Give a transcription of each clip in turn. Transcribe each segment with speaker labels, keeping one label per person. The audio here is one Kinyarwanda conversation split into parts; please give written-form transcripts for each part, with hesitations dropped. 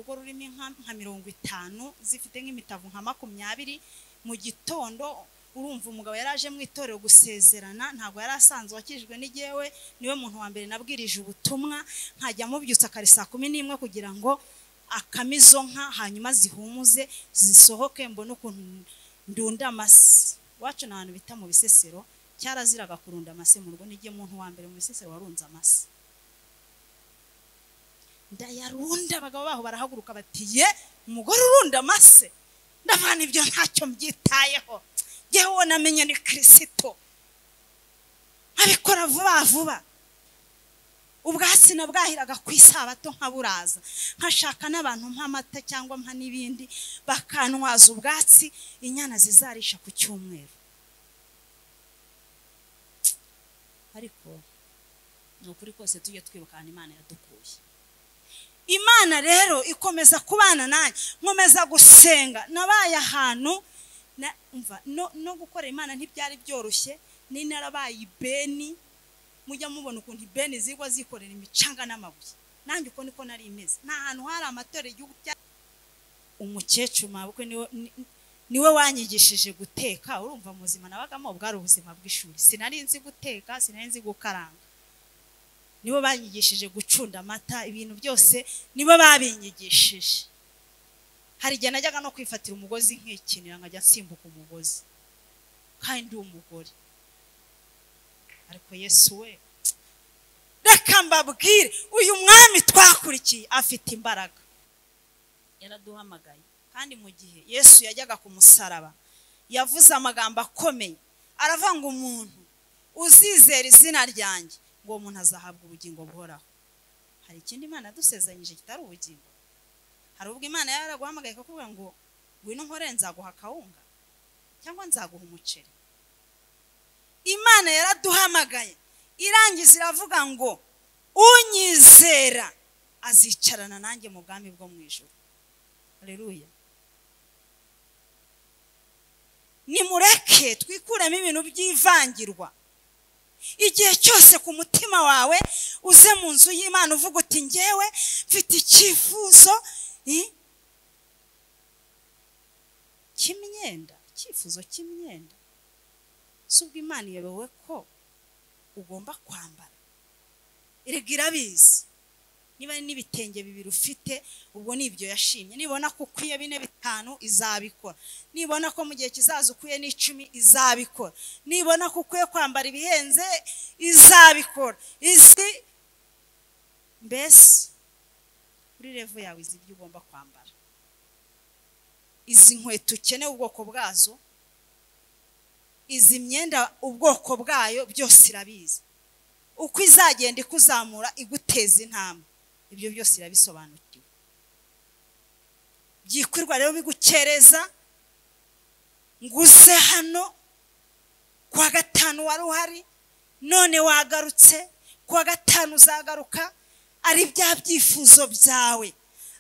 Speaker 1: rugo rurimo inka nka 50 zifite nk'imitavu nka 20. Mu gitondo urumva umugabo yaraje mu itorero gusezerana, ntabwo yari asanzwe akijwe n'igewe, niwe muntu wa mbere nabwirije ubutumwa. Nkajya mubyutsa kare saa 11 kugira ngo akame izo nka, hanyuma zihumuze zisohoke, mbone ukuntu ndunda amase. Iwacu ni ahantu bita mu Bisesero, cyaraziraga kurunda amase mu rugo. N'igihe muntu wa mbere mu Bisesero warunze amase, ndayarunda. Abagabo baho barahaguruka bati ye, umugore urunda amase? Ndavana ibyo ntacyo mbyitayeho, yewe namenye ni Kristo, nkabikora vuba vuba. Ubwatsi nabwahiraga ku isabato nkaburaza, nkashaka n'abantu mpa amata cyangwa mpa n'ibindi, bakantwaza ubwatsi inyana zizarisha ku cyumweru. Ariko ni ukuri kose tujye twibuka ahantu Imana yadukuye. Imana rero ikomeza kubana nanjye, nkomeza gusenga. Nabaye ahantu no gukora Imana ntibyari byoroshye. Ni narabaye ibeni, mujya mubona ukuntu ibeni zigwa zikorera imicanga n'amabuye. Nanjye uko niko nari imeze. Nta hantu hari amatorero igihugu cya umukecuru mabukwe niwe wanyigishije guteka. Urumva muzima nabagamo bwari ubuzima bw'ishuri, sinari nzi guteka, sinari nzi gukaranga. Nibo banyigishije gucunda amata, ibintu byose nibo babinyigishije. Hari igihe najyaga no kwifatira umugozi nkikinira, nkajya nsimbuka umugozi kandi ndi umugore. Ariko Yesu we, reka mbabwire, uyu mwami twakurikiye afite imbaraga. Yaraduhamagaye. Kandi mu gihe Yesu yajyaga ku musaraba yavuze amagambo akomeye, aravuga ngo umuntu uzizera izina ryanjye, ngo uwo muntu azahabwa ubugingo buhoraho. Hari ikindi Imana yadusezeranyije kitari ubugingo? Hari ubwo Imana yaraguhamagaye ikakubwira ngo ngwino nkore nzaguha akawunga cyangwa nzaguha umuceri? Imana yaraduhamagaye irangiza iravuga ngo unyizera azicarana nanjye mu bwami bwo mu ijuru. Haleluya. Nimureke twikuremo ibintu by'ivangirwa. Igihe cyose ku mutima wawe uze mu nzu y'Imana uvuga uti ngewe mfite icyifuzo cy'imyenda, icyifuzo cy'imyenda. Si ubwo Imana iyobewe ko ugomba kwambara? Erega irabizi. Niba n'ibitenge bibiri ufite, ubwo nibyo yashimye. Nibona ko ukwiye 4 5 izabikora. Nibona ko mu gihe kizaza ukwiye n'10 izabikora. Nibona ko ukwiye kwambara ibihenze izabikora. Izi mbese kuri level yawe izi ibyo ugomba kwambara. Izi nkweto ukeneye ubwoko bwazo, izi myenda ubwoko bwayo, byose irabizi. Uko izagenda ikuzamura iguteza intambwe, ibyo byose irabisobanukiwe. Byikwirwa rero bigukereza nguze hano kuwa gatanu wari uhari, none wagarutse, kuwa gatanu uzagaruka, ari bya byifuzo byawe.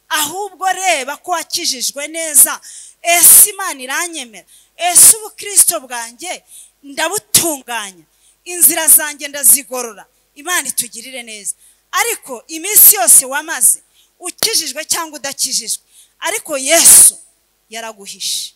Speaker 1: Ahubwo reba ko wakijijwe neza. Ese Imana iranyemera? Ese ubukristo bwanjye ndabutunganya? Inzira zanjye ndazigorora? Imana itugirire neza. Ariko iminsi yose wamaze ukijijwe cyangwa udakijijwe, ariko Yesu yaraguhishe.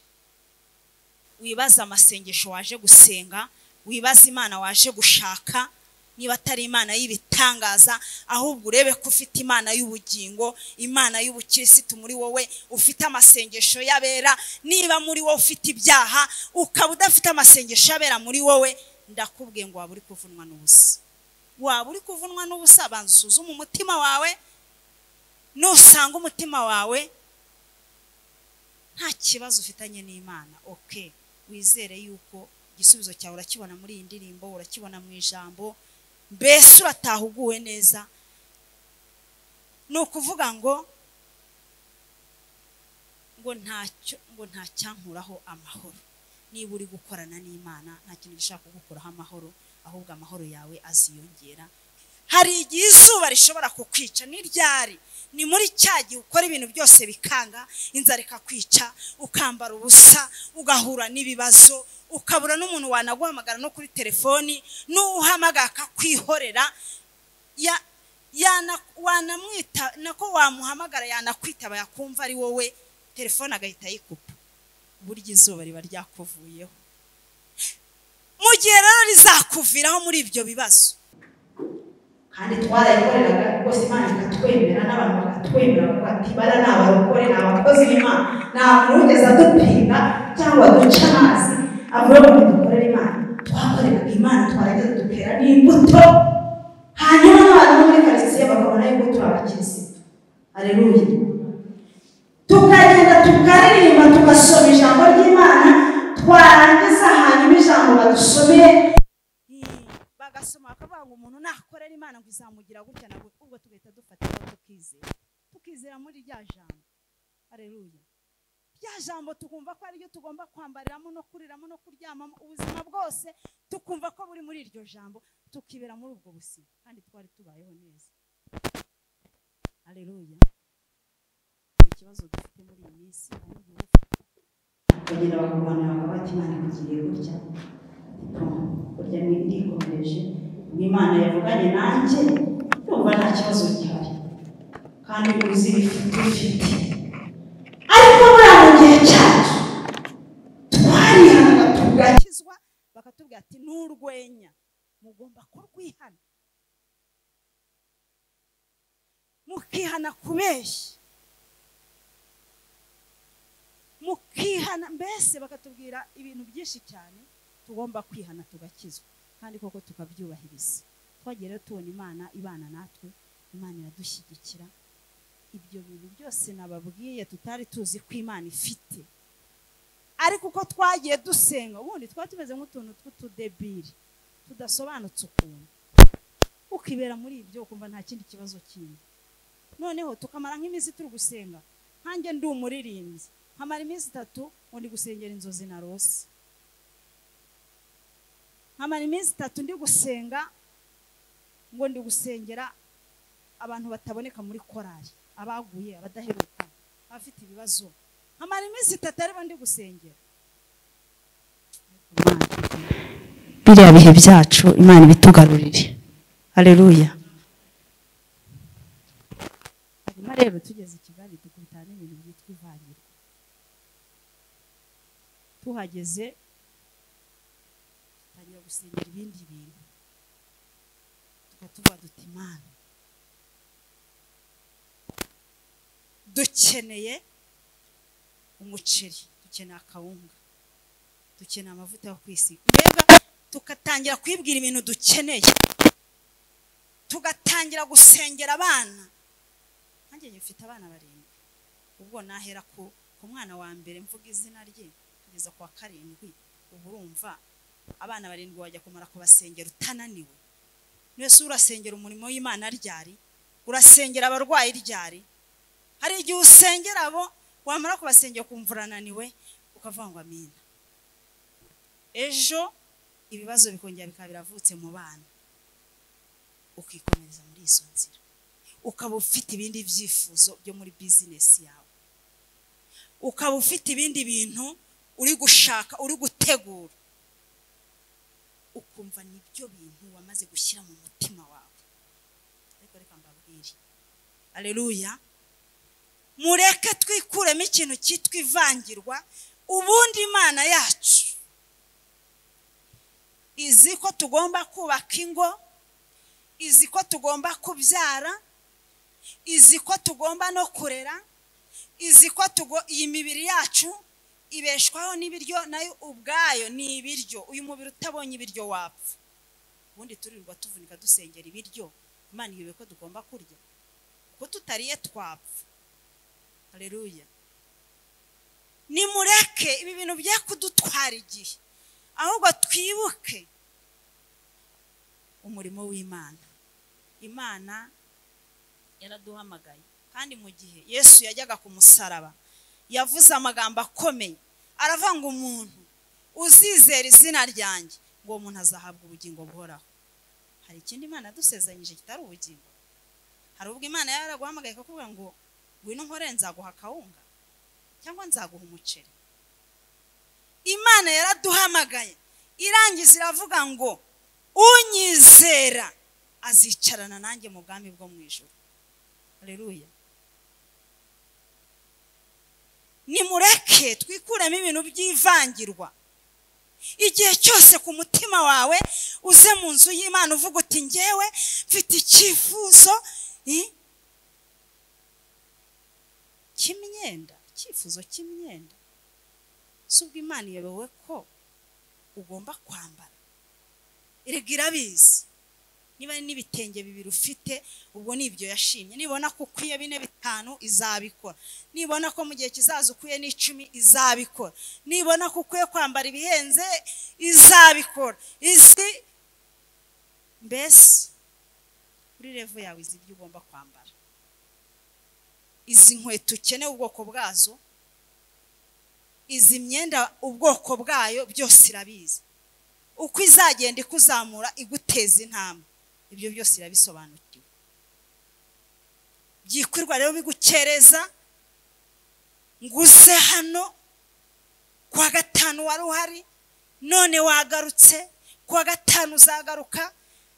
Speaker 1: Wibaza amasengesho waje gusenga, wibaza Imana waje gushaka, niba atari Imana y'ibitangaza, ahubwo urebe ko ufite Imana y'ubugingo, Imana y'ubukirisitu muri wowe, ufite amasengesho y'abera. Niba muri wowe ufite ibyaha, ukaba udafite amasengesho y'abera muri wowe, ndakubwiye ngo waba uri kuvunwa n'ubusa. Waba uri kuvunwa n'ubusa. Banza usuzume umutima wawe. Nusanga umutima wawe nta kibazo ufitanye n'Imana, okay, wizere yuko igisubizo cyawe urakibona muri iyi ndirimbo, urakibona mu ijambo, mbese uratahuguwe neza. Ni ukuvuga ngo ntacyo, ngo ntacyankuraho amahoro. Niba uri gukorana n'Imana nta kintu gishaka kugukuraho amahoro, ahubwo amahoro yawe aziyongera. Hari igihe izuba rishobora kukwica. Ni ryari? Ni muri cya gihe ukora ibintu byose bikanga, inzara ikakwica, ukambara ubusa, ugahura n'ibibazo, ukabura n'umuntu wanaguhamagara no kuri telefoni, n'uhamagara akakwihorera. Wanamwita nako wamuhamagara yanakwitaba yakumva ari wowe, telefone agahita ayikupa. Burya izuba riba ryakuvuyeho. Mu gihe rero rizakuviraho muri ibyo bibazo, kandi twarayikoreraga rwose, Imana ikatwemera n'abantu bakatwemera, bavuga ati bara ni abarokore, ni abakozi b'Imana, nta muntu wigeze adupinga cyangwa aduca amazi avuga ngo dukorere Imana. Twakoreraga Imana, twarageze dutera n'imbuto, hanyuma n'abantu bo muri karitsiye bakabona yuko turi abakirisitu. Haleluya. Tukagenda tukaririmba, tugasoma ijambo ry'Imana, twarangiza hanyuma ijambo badusomeye bagasoma bakavuga ngo umuntu nakorera Imana ngo izamugira gutya na gutya, ubwo tugahita dufata tukizera, tukizera muri rya jambo. Haleluya. Rya jambo tukumva ko ariryo tugomba kwambariramo no kuriramo no kuryamamo ubuzima bwose, tukumva ko buri muri iryo jambo, tukibera muri ubwo buzima, kandi twari tubayeho neza. Haleluya. Ikibazo dufite muri iyi minsi, bagenda bakaguhanura bakavuga bati Imana ikugiriye gutya, burya ndikomeje, Imana yavuganye nanjye ndumva nta kibazo gihari, kandi uzi ibifite ufite. Ariko buriya mu gihe cyacu twarihanaga tugakizwa, bakatubwira ati n'urwenya mugomba kurwihana, mukihana kubeshya, mukihana, mbese bakatubwira ibintu byinshi cyane tugomba kwihana tugakizwa, kandi koko tukabyubahiriza. Twagiye rero tubona Imana ibana natwe, Imana iradushyigikira. Ibyo bintu byose nababwiye tutari tuzi ko Imana ifite, ariko uko twagiye dusenga, ubundi twari tumeze nk'utuntu tw'utudebiri tudasobanutse ukuntu, ukibera muri ibyo ukumva nta kindi kibazo kindi. Noneho tukamara nk'iminsi turi gusenga, nkanjye ndi umuririmbyi, nkamara iminsi 3 ngo ndi gusengera inzozi narose, nkamara iminsi 3 ndi gusenga ngo ndi gusengera abantu bataboneka muri korali, abaguye, abadaheruka, abafite ibibazo, nkamara iminsi 3 aribo ndi gusengera. Biriya bihe byacu Imana ibitugarurire. Haleluya. Hanyuma rero tugeze i Kigali dukubitana n'ibintu byitwa ivangirwa. Tuhageze dutangira gusengera ibindi bintu, tukatuvuga duti Imana dukeneye umuceri, dukeneye akawunga, dukeneye amavuta yo kwisiga, mbega tugatangira kwibwira ibintu dukeneye, tugatangira gusengera abana. Nanjye mfite abana 7, ubwo nahera ku mwana wa mbere mvuga izina rye kugeza kwa 7. Ubu urumva abana 7 wajya kumara kubasengera utananiwe. Mwese urasengera umurimo w'Imana ryari? Urasengera abarwayi ryari? Hari igihe usengera abo wamara kubasengera ukumva urananiwe ukavuga ngo amina. Ejo ibibazo bikongera bikaba biravutse mu bana, ukikomereza muri izo nzira, ukaba ufite ibindi byifuzo byo muri business yawe, ukaba ufite ibindi bintu uri gushaka, uri gutegura, ukumva nibyo bintu wamaze gushyira mu mutima wawe. Ariko reka mbabwire, haleluya, mureke twikuremo ikintu cyitwa ivangirwa. Ubundi Imana yacu izi ko tugomba kubaka ingo, izi ko tugomba kubyara, izi ko tugomba no kurera, izi ko iyi mibiri yacu ibeshwaho n'ibiryo, nayo ubwayo ni ibiryo. Uyu mubiri utabonye ibiryo wapfa. Ubundi turirwa tuvunika dusengera ibiryo, Imana iyobewe ko tugomba kurya, kuko tutariye twapfa. Haleluya. Nimureke ibi bintu bya kudutwara igihe, ahubwo twibuke umurimo w'Imana. Imana yaraduhamagaye, kandi mu gihe Yesu yajyaga ku musaraba yavuze amagambo akomeye, aravuga ngo umuntu uzizera izina ryanjye, ngo uwo muntu azahabwa ubugingo buhoraho. Hari ikindi Imana yadusezeranyije kitari ubugingo? Hari ubwo Imana yaraguhamagaye ikakubwira ngo ngwino nkore nzaguha akawunga cyangwa nzaguha umuceri? Imana yaraduhamagaye irangiza iravuga ngo unyizera azicarana nanjye mu bwami bwo mu ijuru. Haleluya. Nimureke twikuremo ibintu by'ivangirwa. Igihe cyose ku mutima wawe uze mu nzu y'Imana uvuga uti ngewe mfite icyifuzo cy'imyenda, icyifuzo cy'imyenda. Si ubwo Imana iyobewe ko ugomba kwambara? Erega irabizi. Niba ari n'ibitenge bibiri ufite, ubwo ni ibyo yashimye. Nibona ko ukwiye 4, 5 izabikora. Nibona ko mu gihe kizaza ukwiye 10 izabikora. Nibona ko ukwiye kwambara ibihenze izabikora. Izi mbese kuri level yawe izi ibyo ugomba kwambara. Izi nkweto ukeneye ubwoko bwazo, izi myenda ubwoko bwayo, byose irabizi. Uko izagenda ikuzamura iguteza intambwe, ibyo byose irabisobanukiwe. Byikwirwa rero bigukereza nguze hano kuwa gatanu wari uhari, none wagarutse, kuwa gatanu uzagaruka,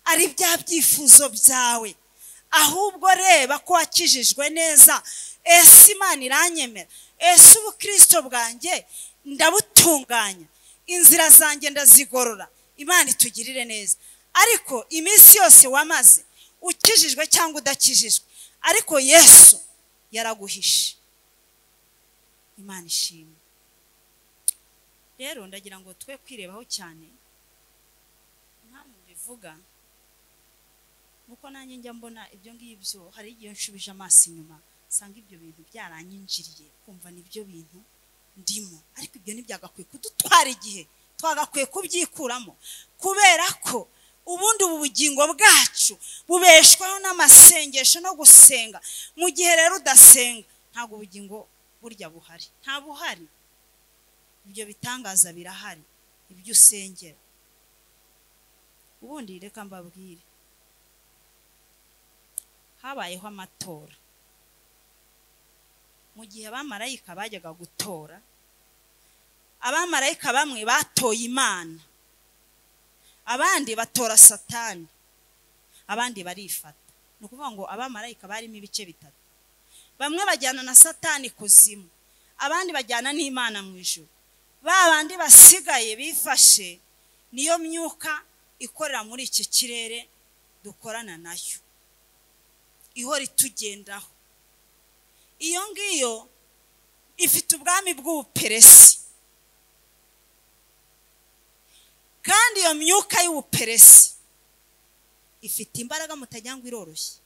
Speaker 1: ari bya byifuzo byawe. Ahubwo reba ko wakijijwe neza. Ese Imana iranyemera? Ese ubukristo bwanjye ndabutunganya? Inzira zanjye ndazigorora? Imana itugirire neza. Ariko iminsi yose wamaze ukijijwe cyangwa udakijijwe, ariko Yesu yaraguhishe. Imana ishimwe. Rero ndagira ngo twe kwirebaho cyane. Impamvu mbivuga nuko nanjye njya mbona ibyo ngibyo, hari igihe nshubije amaso inyuma nsanga ibyo bintu byaranyinjiriye, kumva nibyo bintu ndimo. Ariko ibyo ntibyagakwiye kudutwara igihe, twagakwiye kubyikuramo, kubera ko ubundi ubu bugingo bwacu bubeshwaho n'amasengesho no gusenga. Mu gihe rero udasenga, ntabwo ubugingo burya buhari, nta buhari. Ibyo bitangaza birahari, ibyo usengera. Ubundi reka mbabwire, habayeho amatora. Mu gihe abamarayika bajyaga gutora, abamarayika bamwe batoye Imana, abandi batora Satani, abandi barifata. Ni ukuvuga ngo abamarayika barimo ibice bitatu. Bamwe bajyana na Satani kuzimu, abandi bajyana n'Imana mu ijuru. Ba bandi basigaye bifashe, niyo myuka ikorera muri iki kirere dukorana nayo, ihora itugendaho. Iyo ngiyo ifite ubwami bw'ubuperesi. Kandi iyo myuka y'ubuperesi ifite imbaraga mutagira ngo iroroshye.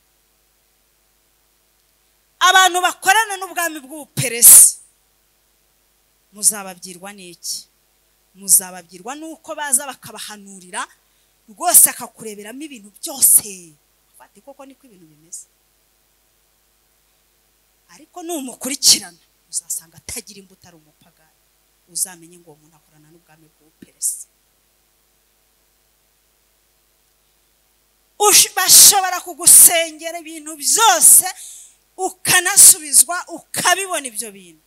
Speaker 1: Abantu bakorana n'ubwami bw'ubuperesi muzababyirwa n'iki? Muzababyirwa n'uko baza bakabahanurira rwose, akakureberamo ibintu byose. Fati koko niko ibintu bimeze. Ariko numukurikirana uzasanga atagira imbuto, ari umupagani. Uzamenye ngo uwo muntu akorana n'ubwami bw'ubuperesi. Bashobora kugusengera ibintu byose ukanasubizwa, ukabibona ibyo bintu,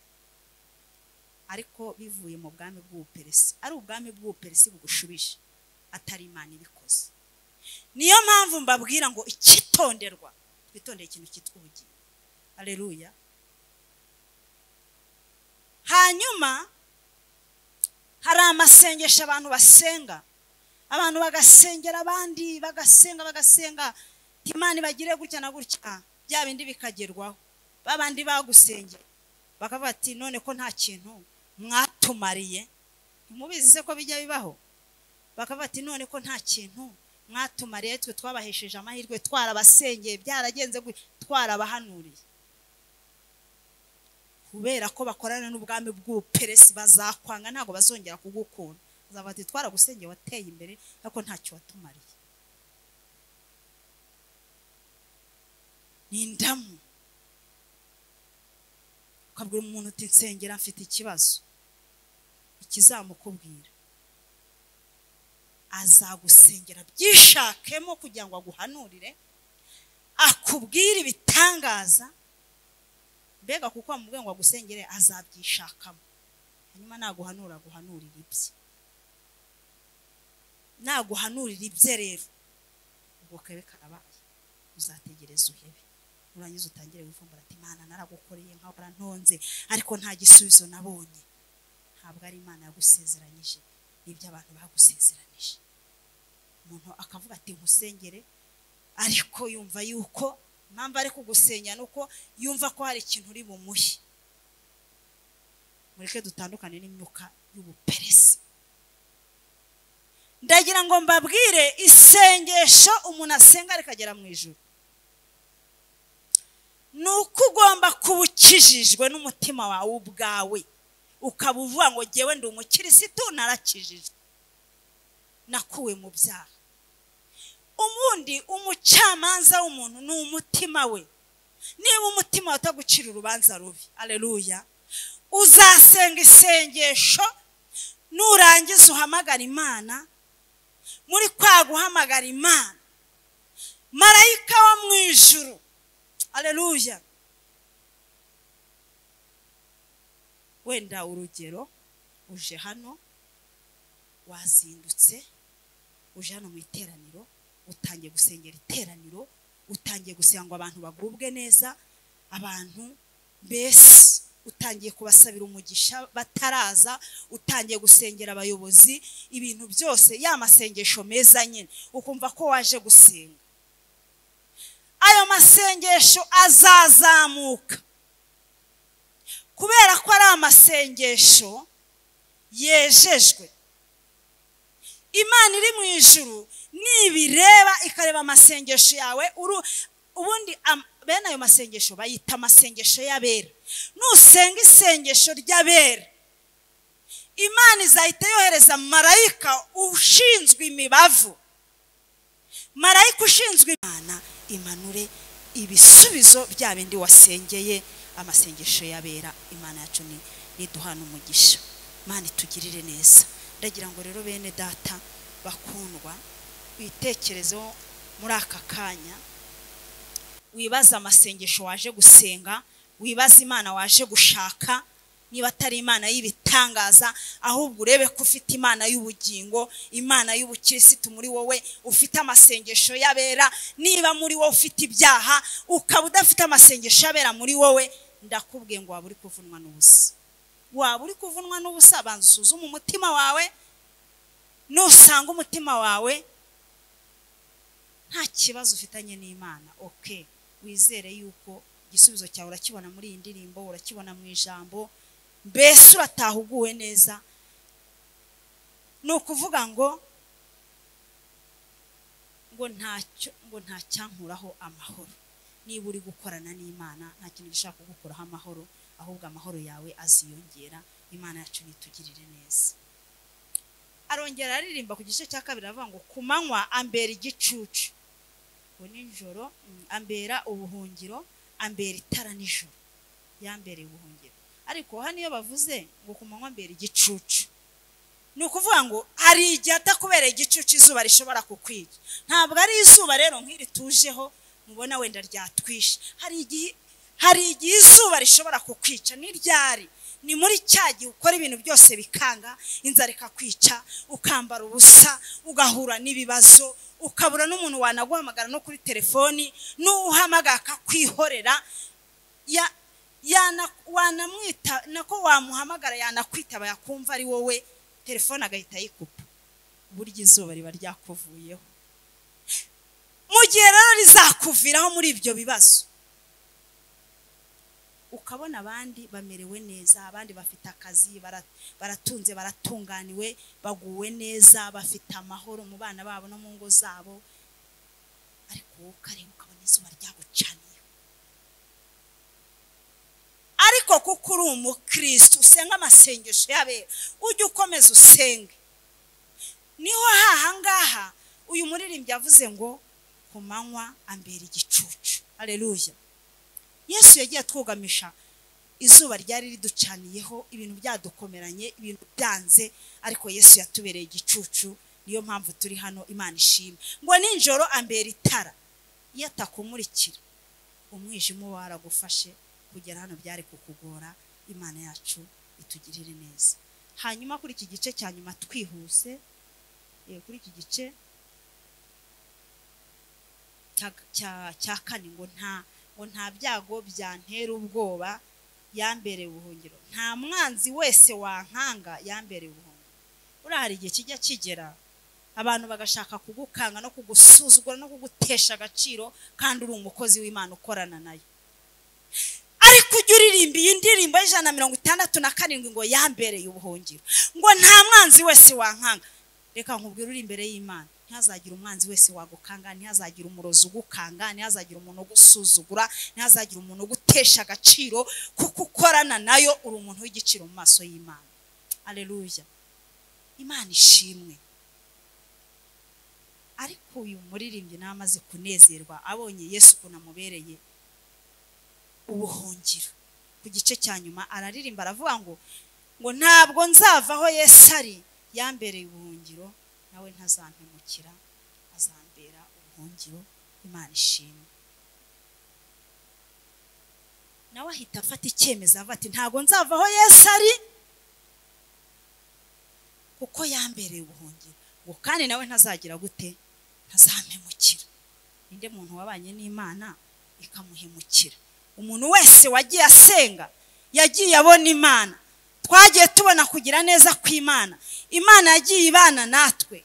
Speaker 1: ariko bivuye mu bwami bw'ubuperesi. Ari ubwami bw'ubuperesi bugushubije, atari Imana ibikoze. Niyo mpamvu mbabwira ngo icyitonderwa, twitondere ikintu cyitwa ubugingo. Haleluya. Hanyuma hari amasengesho abantu basenga, abantu bagasengera abandi, bagasenga bagasenga, Imana ibagire gutya na gutya, bya bindi bikagerwaho. Babandi bagusengera bakavuga ati none ko nta kintu mwatumariye. Ntimubizi se ko bijya bibaho? Bakavuga ati none ko nta kintu mwatumariye, twe twabahesheje amahirwe, twarabasengeye, byaragenze twarabahanuriye. Kubera ko bakorana n'ubwami bw'ubuperesi, bazakwanga, ntabwo bazongera kugukunda. Bazavuga ati twaragusengeye, wateye imbere, ariko ntacyo watumariye. Ni indamu. Ukabwira umuntu uti nsengera mfite ikibazo, ikizamukubwira azagusengera byishakemo kugira ngo aguhanurire, akubwire ibitangaza. Mbega kuko amubwiye ngo agusengere, azabyishakamo. Hanyuma naguhanura aguhanurira ibye. Naguhanurira ibye rero, Ubwo kabe karabaye, uzategereza uhebe, urangiza utangire wivumbura ati Imana naragukoreye nkahora ntonze ariko nta gisubizo nabonye. Ntabwo ari Imana yagusezeranyije, nibyo abantu bagusezeranije. Umuntu akavuga ati nkusengere, ariko yumva yuko impamvu ari kugusenya nuko yumva ko hari ikintu uri bumuhe. Mureke dutandukane n'imyuka y'ubuperesi. Ndagira ngo mbabwire isengesho umuntu asenga rikagera mu ijuru nuko ugomba kuba ukijijwe n'umutima wawe ubwawe, ukaba uvuga ngo jyewe ndi umukirisitu narakijijwe, nakuwe mu byaha. Ubundi umucamanza w'umuntu ni umutima we. Niba umutima wawe utagucira urubanza rubi, aleluya, uzasenga isengesho nurangiza uhamagara Imana. Muri kwa guhamagara Imana, marayika wo mu ijuru, aleluya, wenda urugero uje hano wazindutse, uje hano mu iteraniro, utangiye gusengera iteraniro, utangiye gusenga ngo abantu bagubwe neza, abantu mbese utangiye kubasabira umugisha bataraza, utangiye gusengera abayobozi, ibintu byose ya masengesho meza nyine, ukumva ko waje gusenga. Ayo masengesho azazamuka kubera ko ari amasengesho yejejwe. Imana iri mu ijuru nibireba ikareba amasengesho yawe. Ubundi bene ayo masengesho bayita amasengesho y'abera. Nusenga isengesho ry'abera, Imana izahita yohereza marayika ushinzwe imibavu, marayika ushinzwe Imana imanure ibisubizo bya bindi wasengeye, amasengesho y'abera. Imana yacu niduhana umugisha, Imana itugirire neza. Ndagira ngo rero bene data bakundwa, witekerezeho muri aka kanya, wibaza amasengesho waje gusenga, wibaza Imana waje gushaka, niba atari Imana y'ibitangaza, ahubwo urebe ko ufite Imana y'ubugingo, Imana y'ubukirisitu muri wowe, ufite amasengesho y'abera. Niba muri wowe ufite ibyaha, ukaba udafite amasengesho y'abera muri wowe, ndakubwiye ngo waba uri kuvunwa n'ubusa. Waba uri kuvunwa n'ubusa. Banza usuzume umutima wawe. Nusanga umutima wawe nta kibazo ufitanye n'Imana, okay, wizere yuko igisubizo cyawe urakibona muri iyi ndirimbo, urakibona mu ijambo, mbese uratahuguwe neza. Ni ukuvuga ngo ntacyo, ngo ntacyankuraho amahoro. Niba uri gukorana n'Imana, nta kintu gishaka kugukuraho amahoro, ahubwo amahoro yawe aziyongera. Imana yacu nitugirire neza. Arongera aririmba ku gice cya kabiri avuga ngo ku manywa ambera igicucu, ngo nijoro ambera ubuhungiro, ambera itara nijoro. Yambereye ubuhungiro. Ariko hano iyo bavuze ngo ku manywa ambera igicucu, ni ukuvuga ngo hari igihe atakubereye igicucu izuba rishobora kukwica. Ntabwo ari izuba rero nk'iri tujeho mubona wenda ryatwishe. Hari igihe izuba rishobora kukwica. Ni ryari? Ni muri cya gihe ukora ibintu byose bikanga, inzara ikakwica, ukambara ubusa, ugahura n'ibibazo, ukabura n'umuntu wanaguhamagara no kuri telefoni, n'uhamagara akakwihorera, wanamwita nako wamuhamagara yanakwitaba yakumva ari wowe, telefone agahita ayikupa. Burya izuba riba ryakuvuyeho. Mu gihe rero rizakuviraho muri ibyo bibazo, ukabona abandi bamerewe neza, abandi bafite akazi, baratunze, baratunganiwe, baguwe neza, bafite amahoro mu bana babo no mu ngo zabo, ariko wowe ukareba ukabona izuba ryagucaniye. Ariko kuko uri umukristo usenga amasengesho y'abera, ujye ukomeza usenge. Niho hahangaha uyu muririmbyi yavuze ngo ku manywa ambera igicucu. Haleluya. Yesu yagiye atwugamisha izuba ryari riducaniyeho, ibintu byadukomeranye, ibintu byanze, ariko Yesu yatubereye igicucu. Niyo mpamvu turi hano. Imana ishimwe. Ngo nijoro ambera itara, iyo atakumurikira umwijima waragufashe kugera hano byari kukugora. Imana yacu itugirire neza. Hanyuma kuri iki gice cya nyuma twihuse, kuri iki gice cya kane ngo nta byago byantera ubwoba, yambereye ubuhungiro. Nta mwanzi wese wankanga, yambereye ubuhungiro. Buriya hari igihe kijya kigera abantu bagashaka kugukanga no kugusuzugura no kugutesha agaciro, kandi uri umukozi w'Imana ukorana nayo. Ariko ujya uririmba iyi ndirimbo y'167 ngo yambereye ubuhungiro, ngo nta mwanzi wese wankanga. Reka nkubwire, uri imbere y'Imana ntihazagira umwanzi wese wagukanga, ntihazagira umurozi ugukanga, ntihazagira umuntu ugusuzugura, ntihazagira umuntu ugutesha agaciro, kuko ukorana nayo uri umuntu w'igiciro mu maso y'Imana. Haleluya, Imana ishimwe. Ariko uyu muririmbyi namaze kunezerwa abonye Yesu ukuntu amubereye ubuhungiro. Ku gice cya nyuma araririmba aravuga ngo ntabwo nzava aho Yesu ari, yambereye ubuhungiro, nawe ntazampemukira, azambera ubuhungiro. Imana ishimwe. Nawe ahita afata icyemezo avuga ati ntabwo nzava aho Yesu ari kuko yambereye ubuhungiro, ngo kandi nawe ntazagira gute, ntazampemukira. Ninde muntu wabanye n'Imana ikamuhemukira? Umuntu wese wagiye asenga yagiye abona Imana. Twagiye tubona kugira neza kw'Imana. Imana yagiye ibana natwe.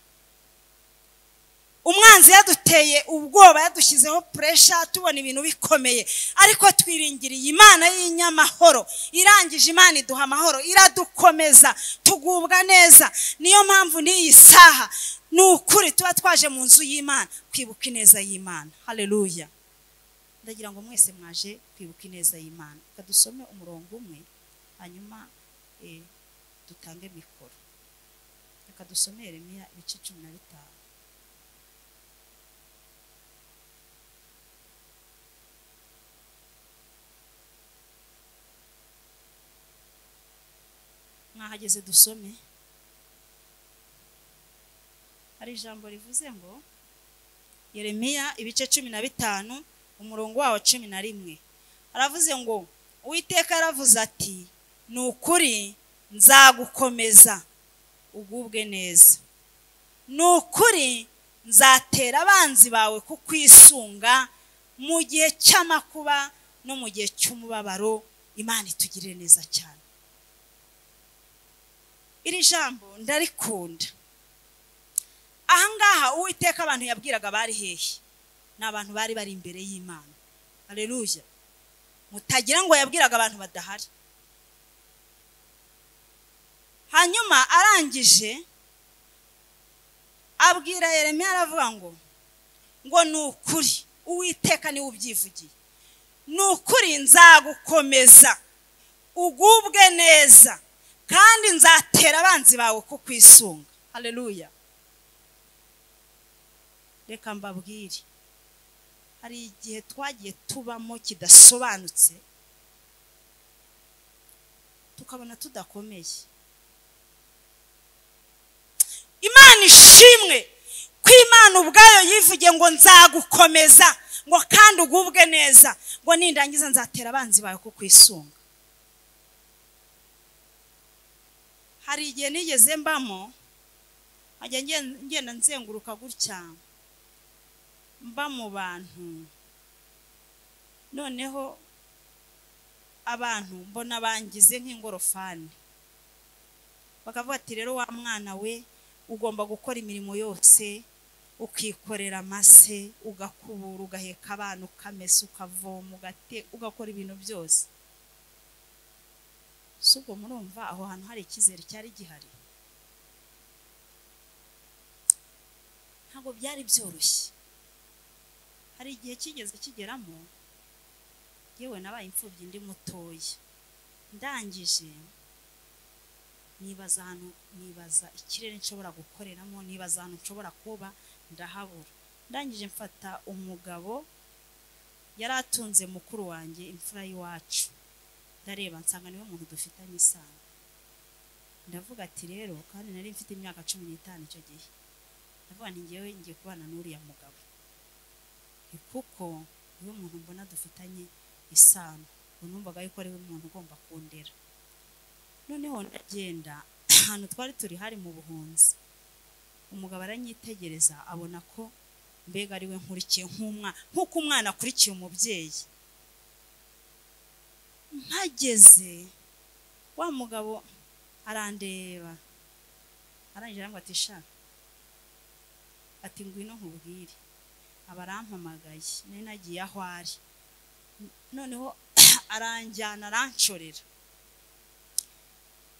Speaker 1: Umwanzi yaduteye ubwoba, yadushyizeho pressure, tubona ibintu bikomeye, ariko twiringiriye Imana y'inyamahoro. Irangije Imana iduha amahoro, iradukomeza, tugubwa neza. Niyo mpamvu n'iyi saha ni ukuri tuba twaje mu nzu y'Imana kwibuka ineza y'Imana. Haleluya. Ndagira ngo mwese mwaje kwibuka ineza y'Imana. Reka dusome umurongo umwe hanyuma dutange mikoro. Reka dusome Yeremiya ibice 15. Mwahageze dusome. Hari ijambo rivuze ngo Yeremiya ibice 15 umurongo wawo 11. Aravuze ngo Uwiteka aravuze ati ni ukuri nzagukomeza ugubwe neza, ni ukuri nzatera abanzi bawe kukwisunga mu gihe cy'amakuba no mu gihe cy'umubabaro. Imana itugirire neza cyane. Iri jambo ndarikunda. Ahangaha Uwiteka abantu yabwiraga bari hehe? Ni abantu bari bari imbere y'Imana. Haleluya. Mutagira ngo yabwiraga abantu badahari. Hanyuma arangije abwira Yeremiya aravuga ngo ni ukuri Uwiteka niwe ubyivugiye, ni ukuri nzagukomeza ugubwe neza, kandi nzatera abanzi bawe kukwisunga. Haleluya. Reka mbabwire, hari igihe twagiye tubamo kidasobanutse, tukabona tudakomeye. Imana ishimwe ko Imana ubwayo yivugiye ngo nzagukomeza, ngo kandi ugubwe neza, ngo nindangiza nzatera abanzi bawe kukwisunga. Hari igihe nigeze mbamo, nkajya ngenda nzenguruka gutya mba mu bantu, noneho abantu mbona bangize nk'ingorofani, bakavuga ati rero wa mwana we ugomba gukora imirimo yose, ukikorera amase, ugakubura, ugaheka abana, ukamesa, ukavoma, ugakora ibintu byose. Si ubwo murumva aho hantu hari icyizere cyari gihari? Ntabwo byari byoroshye. Hari igihe kigeze kigeramo, yewe nabaye imfubyi ndi mutoya, ndangije nibaza ahantu, nibaza ikirere nshobora gukoreramo, nibaza ahantu nshobora kuba, ndahabura. Ndangije mfata umugabo yari atunze mukuru wanjye, imfura y'iwacu, ndareba nsanga niwe muntu dufitanye isano. Ndavuga ati rero, kandi nari mfite imyaka 15 icyo gihe, ndavuga nti ngewe ngiye kubana n'uriya mugabo, kuko niwe muntu mbona dufitanye isano, numvaga yuko ari we muntu ugomba kundera. Noneho ndagenda ahantu twari turi hari mu buhunzi, umugabo aranyitegereza abona ko Mbega ari we nkurikiye nk'umwana, nk'uko umwana akurikiye umubyeyi. Mpageze wa mugabo arandeba, arangije arambwira ati sha, ati ngwino nkubwire. Aba arampamagaye, nari nagiye aho ari, noneho aranjyana aranshorera,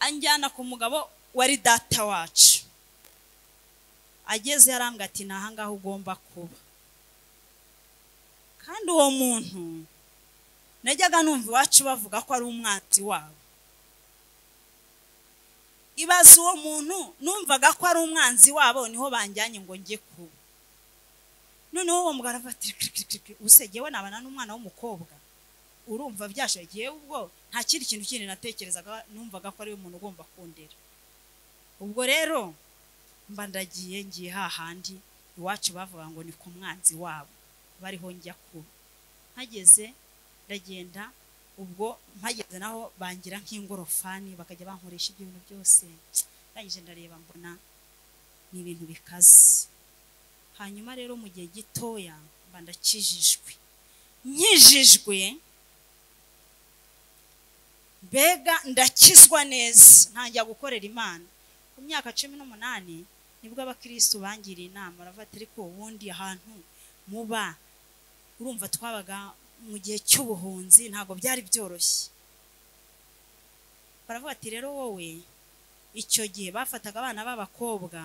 Speaker 1: anjyana ku mugabo wari data wacu. Ageze arambwira ati ni aha ngaha ugomba kuba. Kandi uwo muntu najyaga numva iwacu bavuga ko ari umwanzi wabo. Ibaze uwo muntu numvaga ko ari umwanzi wabo, niho banjyanye ngo njye kuba. Noneho uwo mugabo aravuga ati use jyewe nabana n'umwana w'umukobwa, urumva byashagiye ubwo nta kindi kintu kindi natekerezaga, numvaga ko ari umuntu ugomba kundera. Ubwo rero mba ndagiye ngiye hahandi iwacu bavuga ngo ni ku mwanzi wabo, bariho njya kuba. Mpageze ndagenda, ubwo mpageze naho bangira nk'ingorofani, bakajya bankoresha ibyo bintu byose. Ndangije ndareba mbona ni ibintu bikaze. Hanyuma rero mu gihe gitoya mba ndakijijwe, nkijijwe mbega ndakizwa neza, ntangira gukorera Imana. Ku myaka 18 nibwo abakristo bangiriye inama, baravuga ati ariko ubundi ahantu muba, urumva twabaga mu gihe cy'ubuhunzi ntabwo byari byoroshye. Baravuga ati rero wowe, icyo gihe bafataga abana b'abakobwa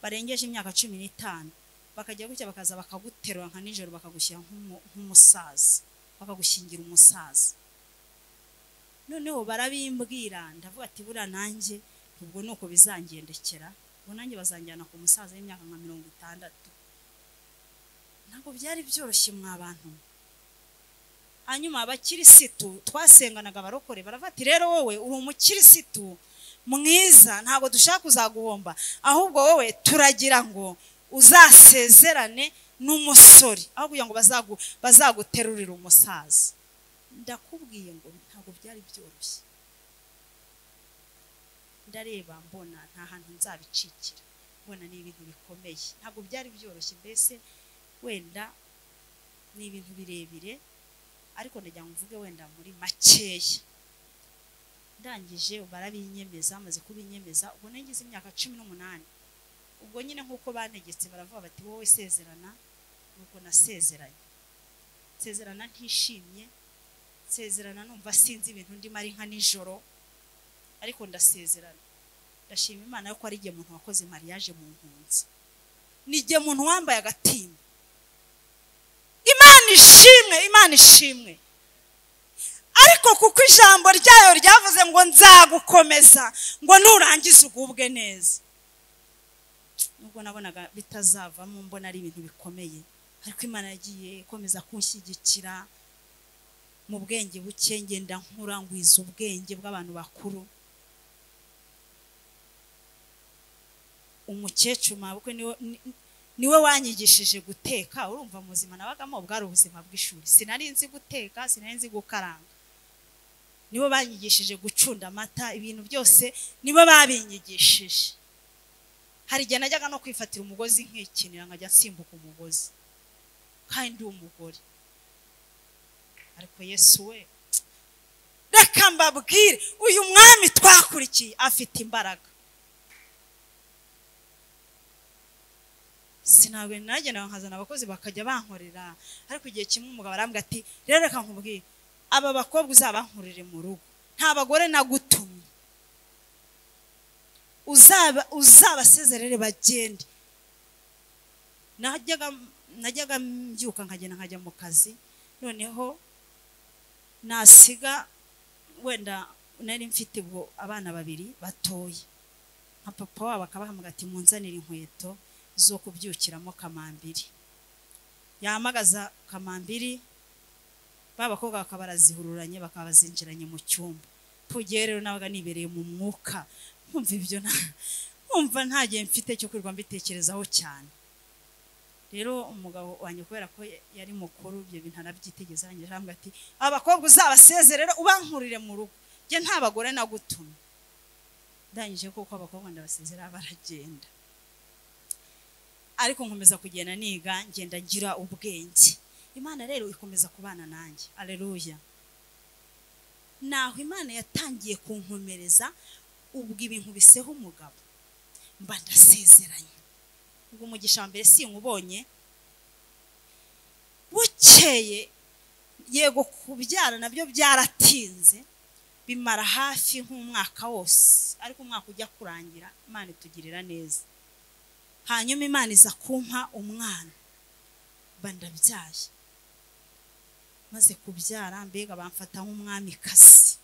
Speaker 1: barengeje imyaka 15 bakajya gutya bakaza bakaguterura nka nijoro, bakagushyira nk'umusaza, bakagushyingira umusaza. Noneho barabimbwira, ndavuga ati buriya nanjye ubwo nuko bizangendekera, ubwo nanjye bazanjyana ku musaza w'imyaka nka 60. Ntabwo byari byoroshye mwa bantu. Hanyuma abakirisitu twasenganaga abarokore baravuga ati rero wowe uri umukirisitu mwiza, ntabwo dushaka kuzaguhomba, ahubwo wowe turagira ngo uzasezerane n'umusore aho kugira ngo bazaguterurire umusaza. Ndakubwiye ngo ntabwo byari byoroshye. Ndareba mbona nta hantu nzabicikira, mbona ni ibintu bikomeye, ntabwo byari byoroshye. Mbese wenda ni ibintu birebire, ariko ndagira ngo mvuge wenda muri makeya. Ndangije barabinyemeza, amaze kubinyemeza ubwo nagize imyaka 18. Ubwo nyine nkuko bantegetse baravuga bati wowe sezerana, nuko nasezeranye. Sezerana ntishimye, sezerana numva sinzi ibintu ndimo ari nka nijoro, ariko ndasezerana. Ndashima Imana yuko ari igihe umuntu wakoze mariage mu mpunzi, ni igihe umuntu wambaye agatimba. Imana ishimwe, Imana ishimwe. Ariko kuko ijambo ryayo ryavuze ngo nzagukomeza, ngo nurangiza ugubwe neza. Nubwo nabonaga bitazavamo, mbona ari ibintu bikomeye, ariko Imana yagiye ikomeza kunshyigikira mu bwenge buke, ngenda nkura ngwiza ubwenge bw'abantu bakuru. Umukecuru mabukwe niwe wanyigishije guteka. Urumva muzima nabagamo bwari ubuzima bw'ishuri, sinari nzi guteka, sinari nzi gukaranga. Nibo banyigishije gucunda amata, ibintu byose nibo babinyigishije. Hari igihe najyaga no kwifatira umugozi nkikinira, nkajya nsimbuka umugozi kandi ndi umugore. Ariko Yesu we, reka mbabwire, uyu mwami twakurikiye afite imbaraga. Sinabwe nagenda nkazana abakozi bakajya bankorera, ariko igihe kimwe umugabo arambwira ati rero reka nkubwire, aba bakobwa uzabankorere mu rugo, nta bagore nagutumye, uzabasezerere bagende. Najyaga mbyuka nkagenda nkajya mu kazi, noneho nasiga wenda nari mfite ubwo abana babiri batoya, nka papa wabo akabahamagara ati munzanire inkweto zo kubyukiramo kamambiri. Yahamagaza kamambiri, babakobwa bakaba barazihururanye, bakaba bazinjiranye mu cyumba. Tugiye rero nabaga nibereye mu mwuka, nkumva ibyo nkumva nta gihe mfite cyo kwirwa mbitekerezaho cyane. Rero umugabo wanjye kubera ko yari mukuru ibyo bintu arabyitegeza, arangije arambwira ati abakobwa uzabasezerere ubankurire mu rugo, njye nta bagore nagutumye. Ndangije kuko abakobwa ndabasezera baragenda. Ariko nkomeza kugenda niga, ngenda ngira ubwenge. Imana rero ikomeza kubana nanjye. Aleluya. Naho Imana yatangiye kunkomereza ubwo ibintu biseho umugabo, mba ndasezeranye. Ubwo umugisha wa mbere sinkubonye, bukeye yego kubyara nabyo byaratinze, bimara hafi nk'umwaka wose, ariko umwaka ujya kurangira Imana itugirira neza. Hanyuma Imana iza kumpa umwana, mba ndabyaye. Maze kubyara mbega bamfata nk'umwamikazi,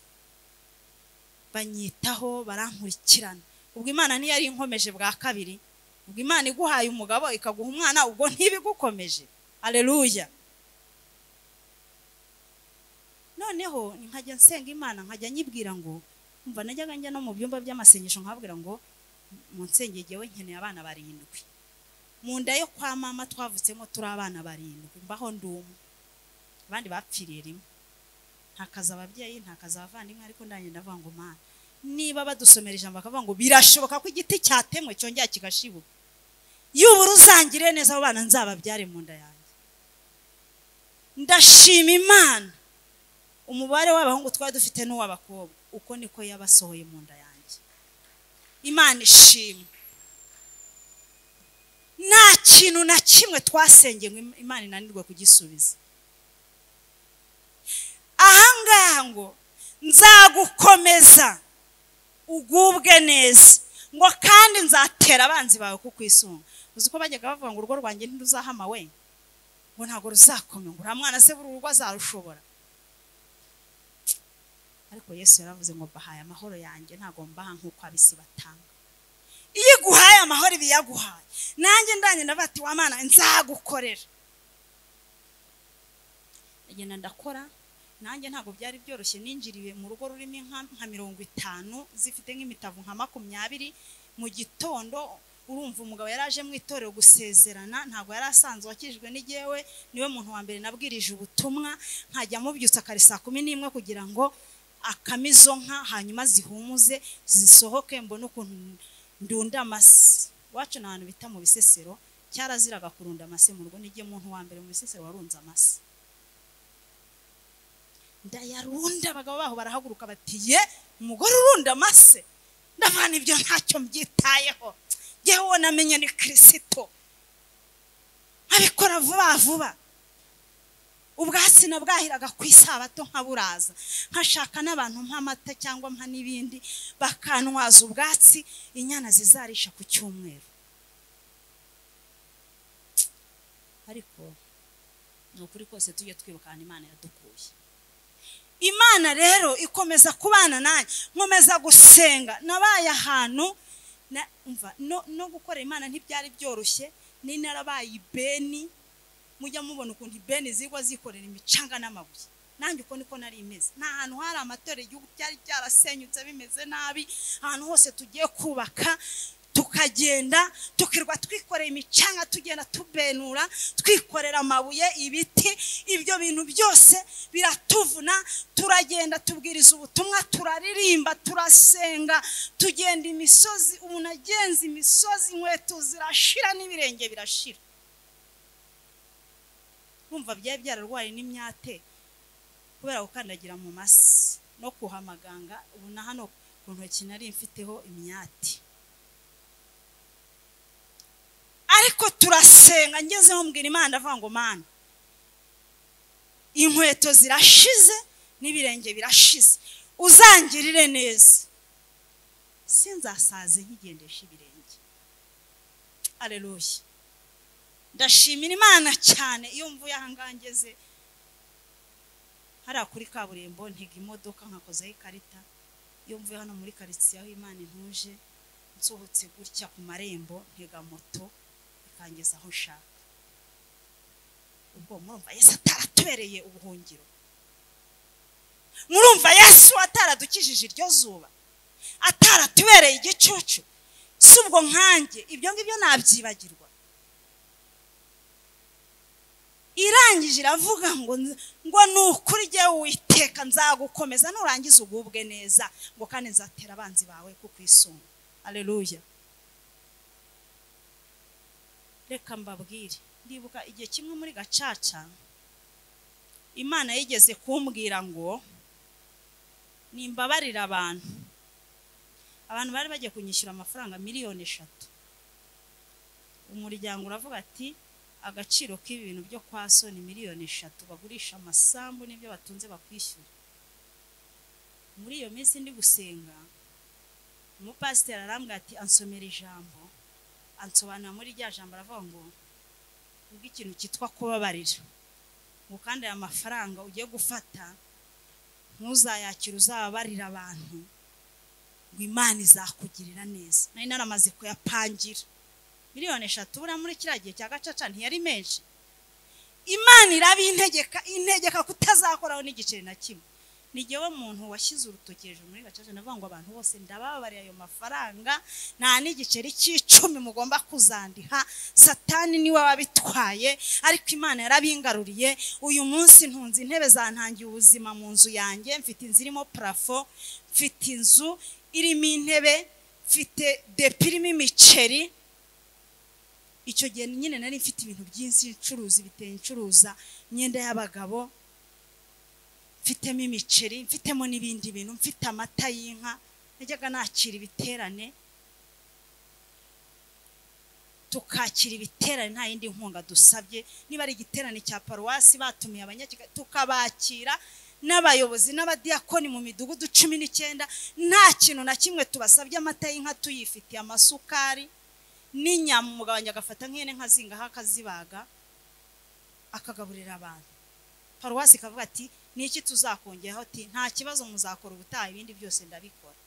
Speaker 1: banyitaho, barankurikirana. Ubwo Imana ntiyari inkomeje bwa kabiri. Ubwo Imana iguhaye umugabo ikaguha umwana, ubwo ntibigukomeje. Aleluya. Noneho nkajya nsenga Imana, nkajya nyibwira ngo umva, najyaga njya no mu byumba by'amasengesho nkabwira ngo mu nsengero jyewe nkeneye abana 7. Mu nda yo kwa mama twavutsemo turi abana 7, mbaho ndumwe, abandi bapfiriye rimwe. Ntakaza ababyeyi, ntakaza abavandimwe, ariko ndanye ndavuga ngo Mana, niba badusomera ijambo bakavuga ngo birashoboka ko igiti cyatemwe cyongera kigashibuka, yubura uzangire neza abo bana nzababyare mu nda yanjye. Ndashima Imana, umubare w'abahungu twari dufite n'uw'abakobwa uko niko yabasohoye mu nda yanjye. Imana ishimwe. Nta kintu na kimwe twasengeye ngo Imana inanirwe kugisubiza. Ahangaha ngo nzagukomeza ugubwe neza, ngo kandi nzatera abanzi bawe kukwisunga. Uzi ko bajyaga bavuga ngo urugo rwanjye ntiruzahama we, ngo ntabwo ruzakomera, ngo uriya mwana se buri urugo azarushobora. Ariko Yesu yaravuze ngo mbahaye amahoro yanjye, ntabwo mbaha nk'uko ab'isi batanga. Iyo iguhaye amahoro iba iyaguhaye. Nanjye ndanye ndavuga ati wa Mana nzagukorera. Ndagenda ndakora. Nanjye ntabwo byari byoroshye, ninjiriye mu rugo rurimo inka nka 50 zifite nk'imitavu nka 20 mu gitondo. Urumva umugabo yaraje mu itorero gusezerana, ntabwo yari asanzwe akijwe n'igewe, niwe muntu wa mbere nabwirije ubutumwa. Nkajya mubyutsa kare saa 11 kugira ngo akamizo nka hanyuma zihumuze zisohoke, mbone ukuntu ndunda amase. Iwacu ni ahantu bita mu Bisesero, cyaraziraga kurunda amase mu rugo, n'igihe muntu wa mbere mu Bisesero warunze amase. Ndayarunda, abagabo baho barahaguruka bati ye umugore urunda amase. Ndavana ibyo ntacyo mbyitayeho, jyewe namenye ni Kristo, nkabikora vuba vuba. Ubwatsi nabwahiraga ku isabato nkaburaza, nkashaka n'abantu mpa amata cyangwa mpa n'ibindi, bakantwaza ubwatsi inyana zizarisha ku cyumweru. Ariko ni ukuri kose tujye twibuka ahantu Imana yadukuye. Imana rero ikomeza kubana nanjye, nkomeza gusenga. Nabaye ahantu umva no gukora Imana ntibyari byoroshye. Ni narabaye ibeni, mujya mubona ukuntu ibeni zigwa zikorera imicanga n'amabuye. Nanjye uko niko nari imeze. Nta hantu hari amatorero, igihugu cyari cyarasenyutse bimeze nabi, ahantu hose tugiye kubaka tukagenda tukirwa twikorera imicanga, tugenda tubenura, twikorera amabuye, ibiti, ibyo bintu byose biratuvuna. Turagenda tubwiriza ubutumwa, turaririmba, turasenga, tugenda imisozi, umuntu agenza imisozi, inkweto zirashira n'ibirenge birashira. Urumva byari byararwaye n'imyate kubera gukandagira mu masi no kuhamaganga. Ubu na hano ku ntoki nari mfiteho imyate. Ariko turasenga, ngezeho mbwira Imana ndavuga ngo Mana, inkweto zirashize n'ibirenge birashize, uzangirire neza, sinzasaze nkigendesha ibirenge. Aleluya. Ndashimira Imana cyane. Iyo mvuye aha ngaha ngeze hariya kuri kaburimbo, ntega imodoka nkakozaho ikarita. Iyo mvuye hano muri karitsiye aho Imana intuje, nsohotse gutya ku marembo, ntega moto ikangeza aho nshaka. Ubwo murumva Yesu ataratubereye ubuhungiro, murumva Yesu ataradukijije iryo zuba, ataratubereye igicucu. Si ubwo nkanjye ibyo ngibyo nabyibagirwa. Irangije iravuga ngo ni ukuri jyewe Uwiteka nzagukomeza, nurangiza ugubwe neza, ngo kandi nzatera abanzi bawe kukwisunga. Aleluya. Reka mbabwire, ndibuka igihe kimwe muri gacaca Imana yigeze kumbwira ngo nimbabarira abantu. Abantu bari bagiye kunyishyura amafaranga 3 miliyoni. Umuryango uravuga ati agaciro k'ibi bintu byo kwa so ni 3 miliyoni, bagurisha amasambu n'ibyo batunze bakwishyura. Muri iyo minsi ndi gusenga, umupasiteri arambwira ati ansomera ijambo, ansobanura muri rya jambo, aravuga ngo ubwo ikintu cyitwa kubabarira, ngo kandi aya mafaranga ugiye gufata ntuzayakire, uzababarira abantu, ngo Imana izakugirira neza. Nari naramaze kuyapangira 3 miliyoni, buriya muri kiriya gihe cya gacaca ntiyari menshi. Imana irabintegeka, integeka kutazakoraho n'igiceri na kimwe. Ni jyewe muntu washyize urutoki hejuru muri gacaca, ndavuga ngo abantu bose ndababariye ayo mafaranga, nta n'igiceri cy'icumi mugomba kuzandiha. Satani niwe wabitwaye, ariko Imana yarabingaruriye. Uyu munsi ntunze intebe zantangiye ubuzima mu nzu yanjye, mfite inzu irimo plafond, mfite inzu irimo intebe, mfite dépôt irimo imiceri. Icyo gihe nyine nari mfite ibintu byinshi ncuruza, ibitenge ncuruza, imyenda y'abagabo, mfitemo imiceri, mfitemo n'ibindi bintu, mfite amata y'inka. Najyaga nakira ibiterane, tukakira ibiterane nta yindi nkunga dusabye. Niba ari igiterane cya paruwasi batumiye abanyakigali, tukabakira n'abayobozi n'abadiyakoni mu midugudu 19, nta kintu na kimwe tubasabye, amata y'inka tuyifitiye, amasukari n'inyama. Umugabo wanjye agafata nk'ihene nkazingaho akazibaga, akagaburira abantu. Paruwasi ikavuga ati ni iki tuzakongeraho? Ati nta kibazo, muzakora ubutaha, ibindi byose ndabikora.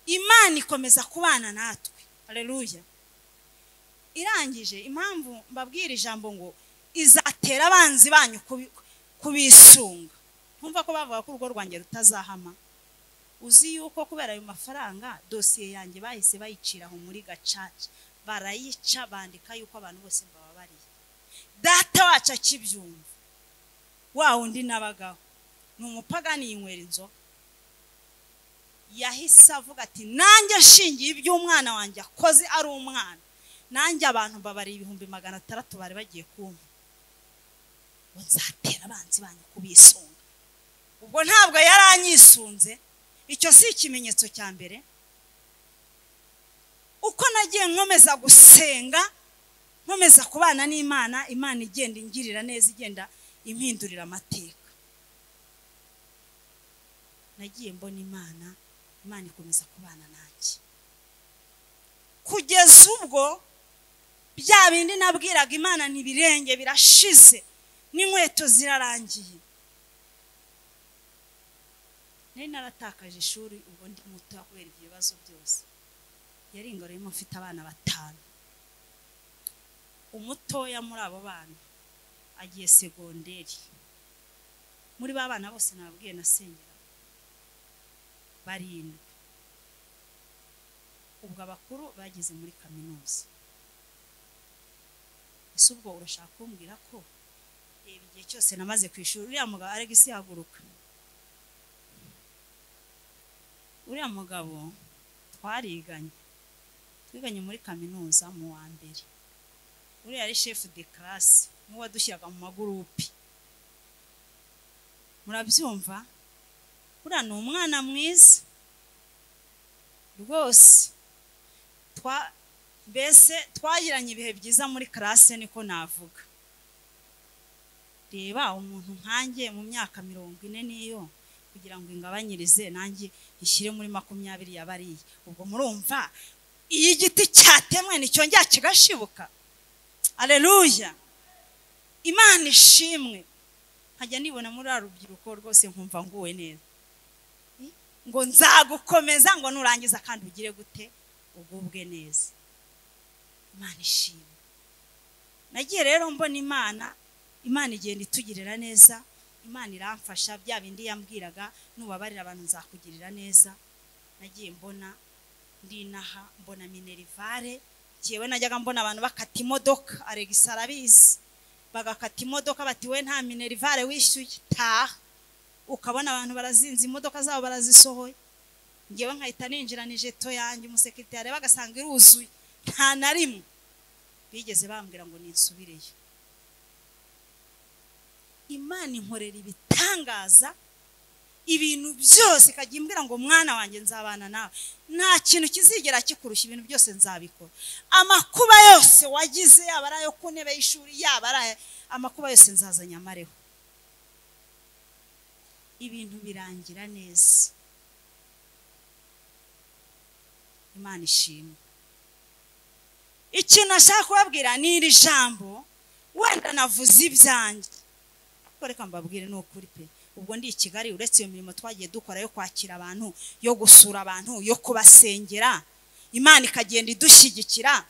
Speaker 1: Imana ikomeza kubana natwe, aleluya. Irangije, impamvu mbabwira ijambo ngo izatera abanzi banyu kubisunga, ntumva ko bavuga ko urugo rwanjye rutazahama. Uzi yuko kubera ayo mafaranga dosiye yanjye bahise bayicira aho muri gacaca, barayica, bandika yuko abantu bose mbababariye. Data wacu akibyumva, wa wundi nabagaho ni umupagani, yinywera inzoga, yahise avuga ati nanjye nshingiye iby'umwana wanjye akoze ari umwana, nanjye abantu mbabariye 600,000 bari bagiye kumpa, ngo nzatera abanzi banyu kubisunga. Ubwo ntabwo yari anyisunze. Icyo si ikimenyetso cya mbere? Uko nagiye nkomeza gusenga, nkomeza kubana n'Imana, Imana igenda ingirira neza, igenda impindurira amateka. Nagiye mbona Imana, Imana ikomeza kubana nanjye kugeza ubwo bya bindi nabwiraga Imana ntibirenge birashize n'inkweto zirarangiye. Nari naratakaje ishuri ubwo ndi muto kubera ibyo bibazo byose. Yari ingororemo, mfite abana batanu, umutoya muri abo bana agiye segonderi. Muri ba bana bose nababwiye nasengera barindwi, ubwo abakuru bageze muri kaminuza. Ese ubwo urashaka kumbwira ko reba igihe cyose namaze ku ishuri? Uriya mugabo Alegisi, haguruka. Uriya mugabo twariganye, twiganye muri kaminuza mu wa mbere. Uriya ari chef de classe, niwe wadushyiraga mu magurupe, murabyumva. Uriya ni umwana mwiza rwose, mbese twagiranye ibihe byiza muri classe, niko navuga. Reba umuntu nkanjye mu myaka 40 niyo kugira ngo ingabanyirize nanjye ishyire muri 20 ya bariya. Ubwo murumva iyo igiti cyatemwe nticyongera kigashibuka. Aleluya, Imana ishimwe. Nkajya nibona muri rubyiruko rwose nkumva nguwe neza, ngo nzagukomeza, ngo nurangiza kandi ugire gute? Ugubwe neza. Imana ishimwe. Nagiye rero mbona Imana, Imana igenda itugirira neza, Imana iramfasha. Bya bindi yambwiraga, nubabarira abantu nzakugirira neza. Nagiye mbona ndinaha, mbona minerval. Njyewe najyaga mbona abantu bakata imodoka, Alegisi arabizi, bagakata imodoka bati we nta minerval wishyuye, taha. Ukabona abantu barazinze imodoka zabo, barazisohoye. Ngewe nkahita ninjira ni jeton yanjye, umusekirite yareba agasanga iruzuye, nta na rimwe. Bigeze bambwira ngo ninsubireyo. Imana inkorera ibitangaza, ibintu byose ikajya imbwira ngo mwana wanjye nzabana nawe, nta kintu kizigera kikurushya, ibintu byose nzabikora. Amakuba yose wagize, yaba ari ayo ku ntebe y'ishuri, yaba ari amakuba yose nzazanya amareho. Ibintu birangira neza. Imana ishimwe. Ikintu nashaka kubabwira ni iri jambo, wenda navuze ibyanjye, ariko reka mbabwire ni ukuri pe. Ubwo ndi i Kigali, uretse iyo mirimo twagiye dukora yo kwakira abantu, yo gusura abantu, yo kubasengera, Imana ikagenda idushyigikira,